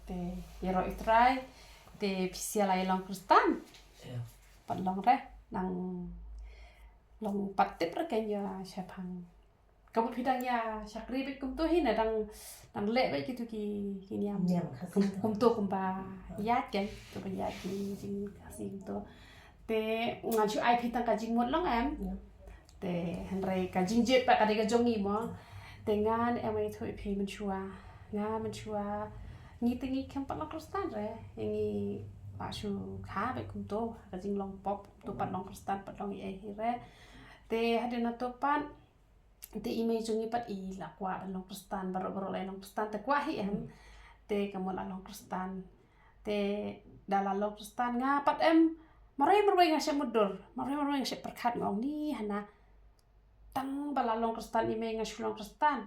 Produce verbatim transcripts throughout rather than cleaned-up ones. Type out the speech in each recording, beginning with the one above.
Te ïaroh ïa u Trai, te phi sa la ïa long Khristan. Pat long re, nang long pat tip re kein ïa shaphang. Ka mut phi dang ïa shakri beit kumto hi ne, dang, dang leh beit kito ki, ki niam. Niam Khasi. Kum, kumto kumba ïaid kein, kumba ïaid ki jing Khasi kumto. Te ngan shu ai phi tang ka jingmut lang em. Te hynrei ka jingjied pat ka dei ka jong ngi mo. Te ngan em ai thui phi mynshuwa. Nga mynshuwa. Ngi te ngi khlem pat long Khristan re. Ngi pat shu kha beit kumto. Ka jinglong pop. To pat long Khristan pat long ei ei hi re. Te hadien nangto pat. Te i mei jong ngi pat i la kwah ban long Khristan, baroh baroh la long Khristan, te kwah hi em. Te ka mut la long Khristan. Te da la long Khristan nga pat em. Marwei marwei nga shu mutdur, marwei marwei nga shu pyrkhat nga ong ni hana. Tang ba la long Khristan i mei nga shu long Khristan.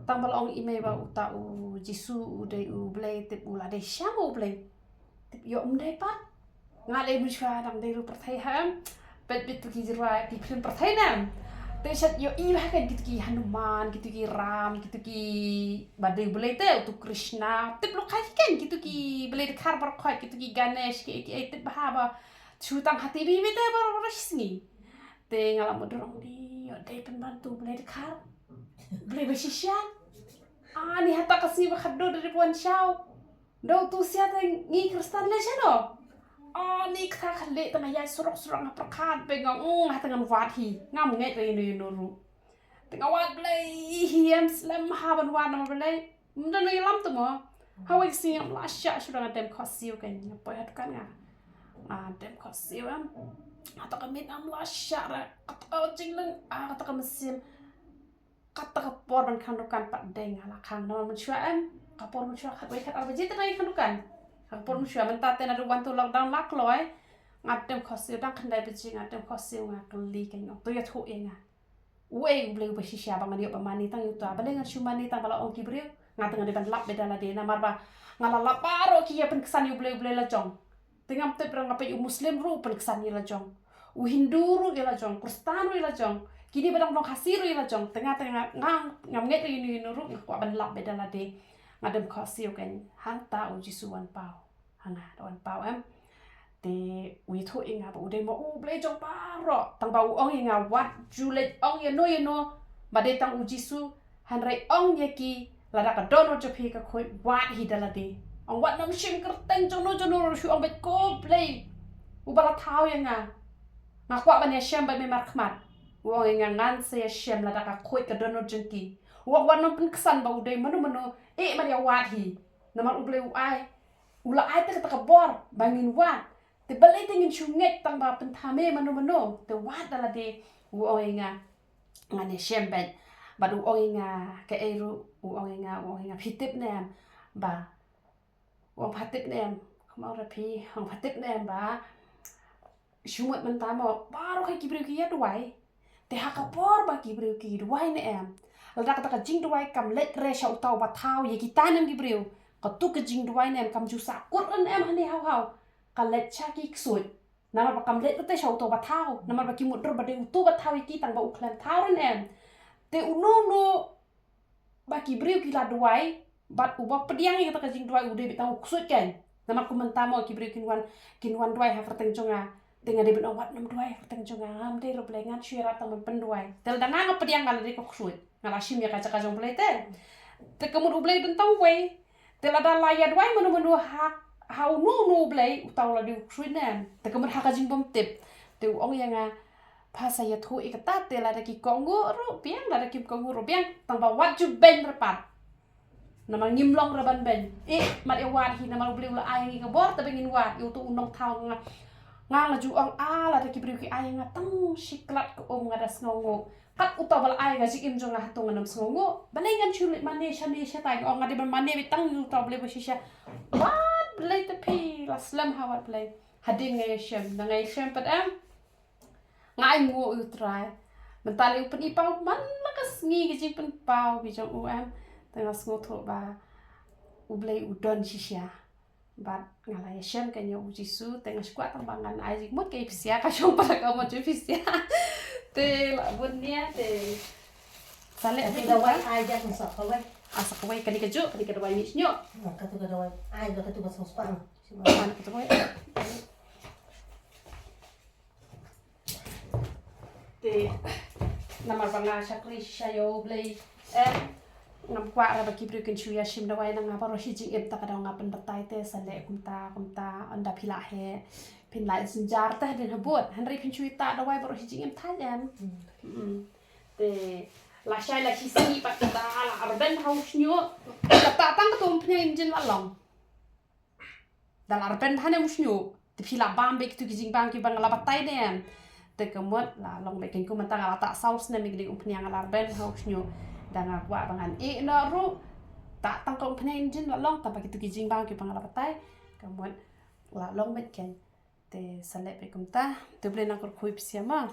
Tang ba la ong i mei ba uta u Jisu u dei u Blei tip u la dei shano u Blei. Tip ïoh ym dei pat. Nga leh mynshuwa dang dei ruh pyrthei ha em. Peit peit tu ki jingrwai ki film pyrthei ne em. Te shat ïoh i ba ha kein kito ki Hanuman, kito ki Ram, kito ki ba dei u Blei te, utu Krishna. Tip lok ha kein kito ki Blei dkhar baroh khoit, kito ki Ganesh, ki, ki, tip ba ha ba. Shu tang ha T V beit te baroh baroh shi sngi. Te nga la mutdur ong ni, ïoh dei pynban tu Blei dkhar. Blei ba shisha. Ani hata ka sngi ba khatduh da dei wan shaw. Da utu sia te ngi Khristan leh shano. Ani kata ka leh te nga ïaid surok surok nga pyrkhat beit nga ong hata ngan wad hi. Ngam ngeit re ïano ïano ruh. Te nga wad Blei hi em slem ha ban wad namar Blei. Ym don ïalam te mo. Hawei ka sngi ngam lah shah shuh da nga dem khohsiew kein nga poi ha dukan nga. Nga dem khohsiew em. Kata ka miet ngam lah shah re. Kata ka jingleng, ah, kata ka mynsiem. Kata ka por ban khang dukan pat dei nga la khang namar mynshuwa em. Ka por mynshuwa khatwei khatar baje te dang khang dukan. Ka por mynshuwa mynta te naduh wan tu lockdown la kloi. Nga dem khohsiew dang khyndai baje nga dem khohsiew nga kylli kein nga ong to ïathuh ïa nga. Uei u Blei uba shisha ba ngan ïoh ban mane tang ïa uta. Balei ngan shu mane tang ba la ong ki briew. Nga te ngan dei ban lap beit da lade namar ba nga la lap baroh ki ïa pynksan ïa u Blei u Blei la jong. Te ngam tip re nga peit u Muslim ruh u pynksan ïa la jong. U Hindu ruh ïa la jong, Khristan ruh ïa la jong. Kine ba dang long Khasi ruh ïa la jong. Te nga te nga, nga ngam ngeit re ïano ïano ruh nga kwah ban lap beit da lade. Nga dem khohsiew kein hangta u Jisu wan paw. Ha nga da wan paw em. Te u ïathuh ïa nga ba u dei ma u Blei jong baroh. Tang ba u ong ïa nga wat ju leit ong ïano ïano ba dei tang u Jisu. Hynrei ong ïa ki lada ka dohnud jong phi ka khuid wat hi da lade. Ong wat nym shim kyrteng jong no jong no ruh shu ong beit ko Blei uba la thaw ïa nga. Nga kwah ban ïashem bad me markhmat. U ong ïa nga ngan sa ïashem lada ka khuid ka dohnud jong ki. U ong wat nym pynksan ba u dei mano mano eh mat ïa wat hi. Namar u Blei u ai. U la ai te kata ka bor ba ngin wad. Te balei te ngin shu ngeit tang ba pynthame mano mano te wad da lade. U ong ïa nga ngan ïashem beit. Bad u ong ïa nga kaei ruh u ong ïa nga u ong ïa nga phi tip ne em ba u ong pha tip ne em. Kumno re phi ong pha tip ne em ba shu mut mynta mo baroh ki briew ki ïa duwai. Te ha ka por ba ki briew ki duwai ne em. Lada kata ka jingduwai kam leit re sha uta uba thaw ïa kita ne em ki briew. Katu ka jingduwai ne em kam ju sahkut re ne em hane haw haw. Ka leit sha ki ksuid. Namar ba kam leit re te sha uta uba thaw. Namar ba ki mutdur ba dei uta uba thaw ïa ki tang ba u khlem thaw re ne em. Te uno uno ba ki briew ki la duwai bad uba pdiang ïa kata ka jingduwai u dei beit tang u ksuid kein. Namar kum mynta mo ki briew kin wan kin wan duwai ha kyrteng jong nga. Te nga dei ban ong wat nym duwai ha kyrteng jong nga ngam dei ruh Blei ngan shu ïarap tang ban pynduwai. Te lada nga nga pdiang nga la dei ka ksuid nga la shim ïa ka jaka jong Blei te. Te ka mut u Blei u don tang uwei. Te lada la ïa duwai mano mano ha ha uno uno u Blei uta u la dei u ksuid ne em. Te ka mut ha ka jingbymtip. Te u ong ïa nga Pha sa ïathuh ïa kata te lada ki kohnguh ruh biang, lada kim kohnguh ruh biang, tang ba wat ju beiñ re pat. Namar ngim long re ban beiñ. Eh, mat ïa wad hi namar U Blei u la ai ngi ka bor te ba ngin wad ïa uto u nongthaw nga. Nga nga ju ong ah lada ki briew ki ai nga tang shi klat ka um nga da sngewnguh. Kat uto ba la ai ka jingim jong nga hato ngan ym sngewnguh. Balei ngan shu leit mane shane shatai nga ong nga dei ban mane beit tang ïa uto U Blei ba shisha. Wat Blei te phi la slem ha wat Blei. Hadien nga ïashem, da nga ïashem pat em. Nga ainguh ïa U Trai. Mynta lei u pyni paw man la ka sngi ka jingpynpaw ki jong u em. Te nga sngewthuh ba U Blei u don shisha. Bad nga la ïashem ka ïa U Jisu te nga sngewkwah tang ba ngan ai jingmut ka ïa phi sha ka shong para ka mut jong phi sha. Te la bun nia te. Sa leh te da wai ai jingmut sa ka wai. Ah, sa kawei kane ka juh, kane ka dawai mih shñiuh. Katu ka dawai. Ai, katu ka song spah. Kane ka dawai. Te namar ba nga shakri shisha ïa U Blei. Em, ngam kwah re ba ki briew kin shu ïa shim dawai na nga baroh shi jingim, te ka daw nga pynbatai te sa leh kumta kumta, ynda phi la heh phin la jynjar te hadien habud. Hynrei phin shu ïa tah dawai baroh shi jingim thait em. Te lashai la shisngi pat kata la arben ha u shñiuh. Kata tang katu umphniang injin la long. Da la arben ha ne u shñiuh. Te phi la bam beit kitu ki jingbam kiba nga la batai ne em. Te ka mut la long beit kein, kumta nga la tah saw snem ïa kane ka umphniang, la arben ha u shñiuh. Da nga kwah ba ngan ïeh noh ruh. Tah tang ka umphniang injin la long, tang ba kitu ki jingbam kiba nga la batai. Ka mut la long beit kein. Te sa leh beit kumta. Te U Blei un nang kyrkhu ïa phi sha ma.